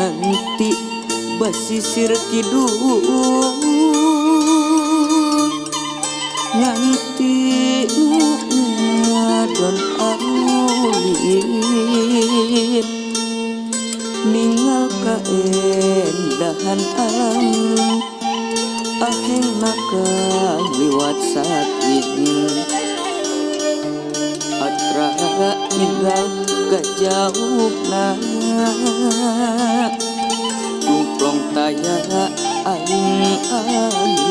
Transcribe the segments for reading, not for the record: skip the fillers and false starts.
Kinanti basisir kidul nganti nu ngadon arulin ningal kaendahan alam ahengna kaliwat saking atra ninggal kajauhna tumplong taya aing-aing.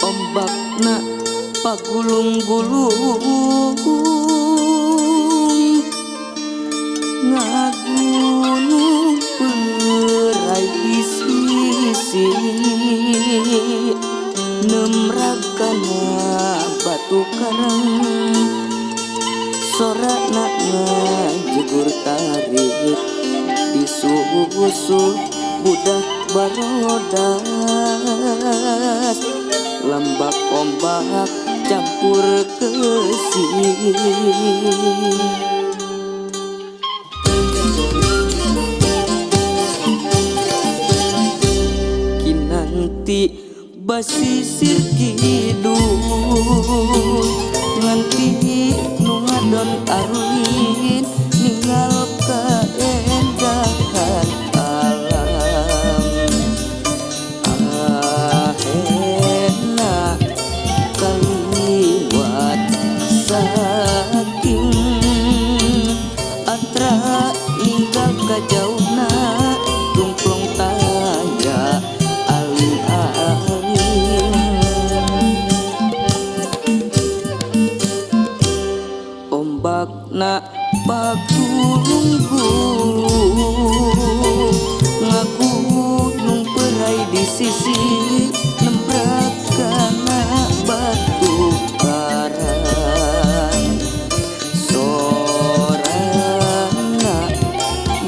Ombakna pagulung-gulung ngagunung perai di sisi nemrak kana batu karang sorana ngajegur tarik disusul budak barodas lambak ombak campur kesih. Kinanti basisir kidul nganti nu ngadon arulin ninggal kaendahan alam ahena kaliwat saking atra ninggal kajauhna tumplong taya aling-aling ombakna pagulung-gulung ngagunung perai di sisi nembrak kana batu karang sorana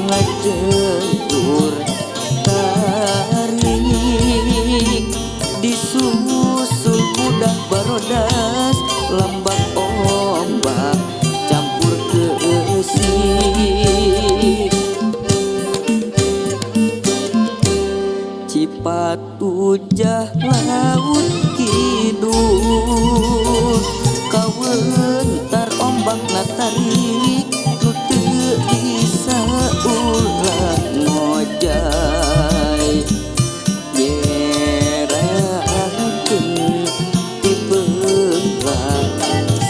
ngajegur tarik disusul budak barodas lambak ombak campur kesik Cipatujah laut kidul kawentar ombakna tarik nu teu bisa ulah ngojay nyerahkeun ti belah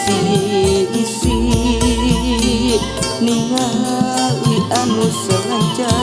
sisi ningali anu selancar.